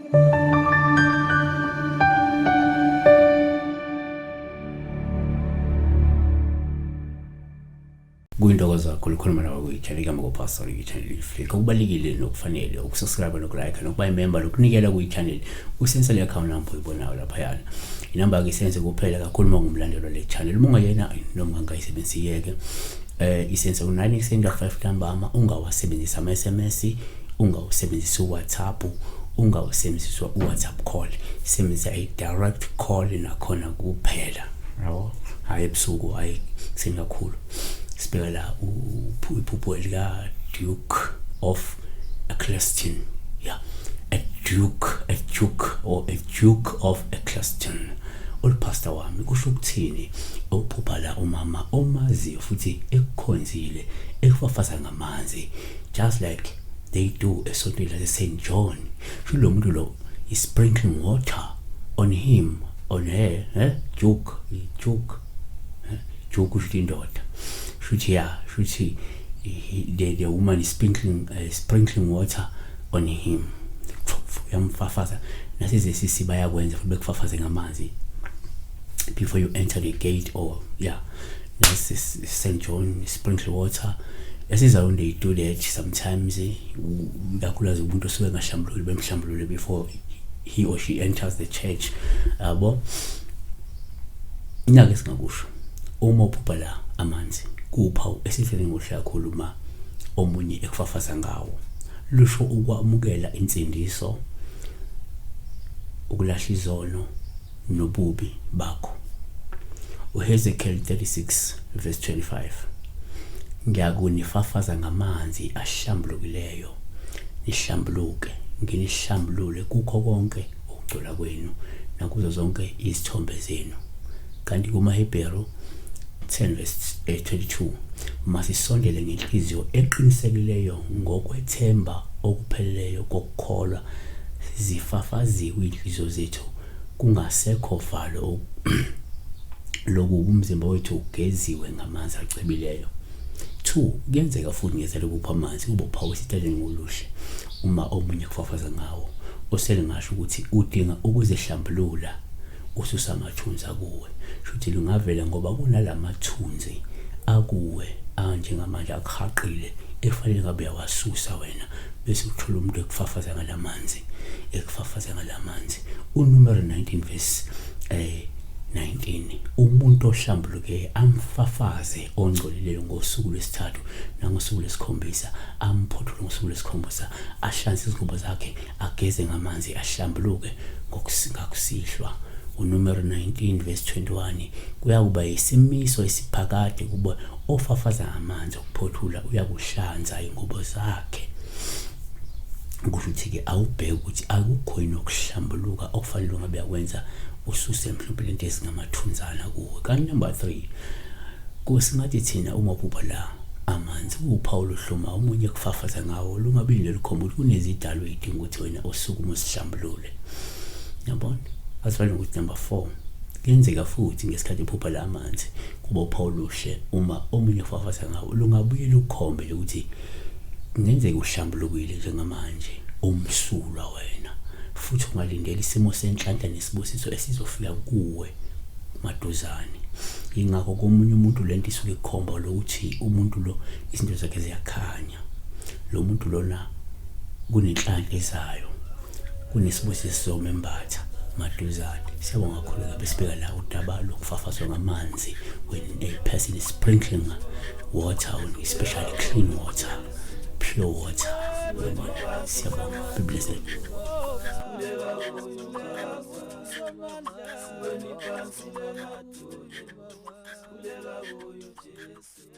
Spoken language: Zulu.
Kuyintokozo kakhulu ukukhuluma nawe kwi-channel kaMakopastor i-channel Iflika. Kubalulekile nokufanele ukusubscribe nokulike nokuba imember nokunikela kwi-channel usense le account number oyibonayo laphayana. Inamba ke isense kuphela kakhulu uma ungumlandeli le channel. Uma ungayena noma ungangayisebenzisi yeke. Isense u-9 ekuseni ka-5 ntambama ungawasebenzisi ama-SMS, ungawusebenzisi uWhatsApp, ungawusebenzisi uWhatsApp call. Sebenzisa i-direct call nakhona kuphela. Yabo? Hayi ebusuku, hayi ekuseni kakhulu. Sibheka la iphupho lika Duke of Eccleston. Yeah. A duke or a Duke of Eccleston. Ulipastor wami kusho ukuthini uphupha la umama omaziyo futhi ekukhonzile ekufafaza ngamanzi, just like they do esontweni lase St John. Sho lo muntu lo is sprinkling water on him, on her, eh Duke, Duke, eh Duke kusho indoda, shuthi ya shuthi the woman is sprinkling water on him, uyamfafaza. Nasizesisi bayakwenza futhi bekufafaze ngamanzi before you enter the gate or, yeah, that's St John sprinkle water. Yasiza when they do that sometimes, ikakhulukazi umuntu osuke engahlambululi, bemhlambulule before he or she enters the church, yabo. Inake singakusho, uma uphupha la amanzi kuphawu esihlele ngohle kakhulu uma omunye ekufafaza ngawo, lusho ukwamukela insindiso, ukulahla izono nobubi bakho. uHezekiel 36 verse 25: ngiyakunifafaza ngamanzi ahlambulukileyo, nihlambuluke, nginihlambulule kukho konke ukugcola kwenu nakuzo zonke izithombe zenu. Kanti kumaHebheru 10 verse 22: masisondele ngenhliziyo eqinisekileyo ngokwethemba okupheleleyo kokukholwa, zifafaziwe inhliziyo zethu, kungasekho valo loku umzimba wethu ugeziwe ngamanzi acebileyo. 2 kuyenzeka futhi ngezele ukupha amanzi kube uphawu esiteleni ngoluhle uma omunye kufafaza ngawo, osele ngasho ukuthi udinga ukuzihlambulula, ususa amathunzi akuwe. Shuthi lungavela ngoba kunalamathunzi akuwe anjengamanje akuhaqile efanele ngabe uyawasusa wena, bese uthola umuntu ekufafaza ngalamanzi, ekufafaza ngalamanzi. Unumero 19 verse 19: umuntu ohlambuluke amfafaze ongcolileyo ngosuku lwesithathu nangosuku lwesikhombisa, amphothule ngosuku lwesikhombisa, ahlanze izingubo zakhe, ageze ngamanzi, ahlambuluke ngokusingakusihlwa. Unumero 19 verse 21: kuyakuba yisimiso esiphakade kuba ofafaza amanzi okuphothula uyakuhlanza ingubo zakhe. Kusho ukuthi-ke awubheke ukuthi akukho yini okuhlambuluka okufanele ungabe uyakwenza, ususe mhlawumbe lento ezingamathunzana kuwe. Kanti number 3, kusingathi thina uma uphupha la amanzi kuwuphawu oluhluma omunye kufafaza ngawo, lungabi lelikhomba ukuthi kunezidalo ey'dinga ukuthi wena usukume usihlambulule, yabona. Asifane ukuthi number 4, kuyenzeka futhi ngesikhathi uphupha la amanzi kuba uphawu oluhle uma omunye ufafaza ngawo, lungabuye lukhombe ukuthi kungenzeka uhlambulukile njengamanje, umsulwa wena, futhi ungalindela isimo senhlanhla nesibusiso esizofika kuwe maduzane. Ingakho komunye umuntu lento isuke ikhomba lokuthi umuntu lo izinto zakhe ziyakhanya, lo muntu lona kunenhlanhla ezayo, kunesibusiso sizomembatha maduzane. Siyabonga kakhulu kabe sibheka la udaba lokufafazwa ngamanzi, when a person is sprinkling water on, especially clean water, pure water. Siyabonga, be blessed. Khuleka kuyo Jesu.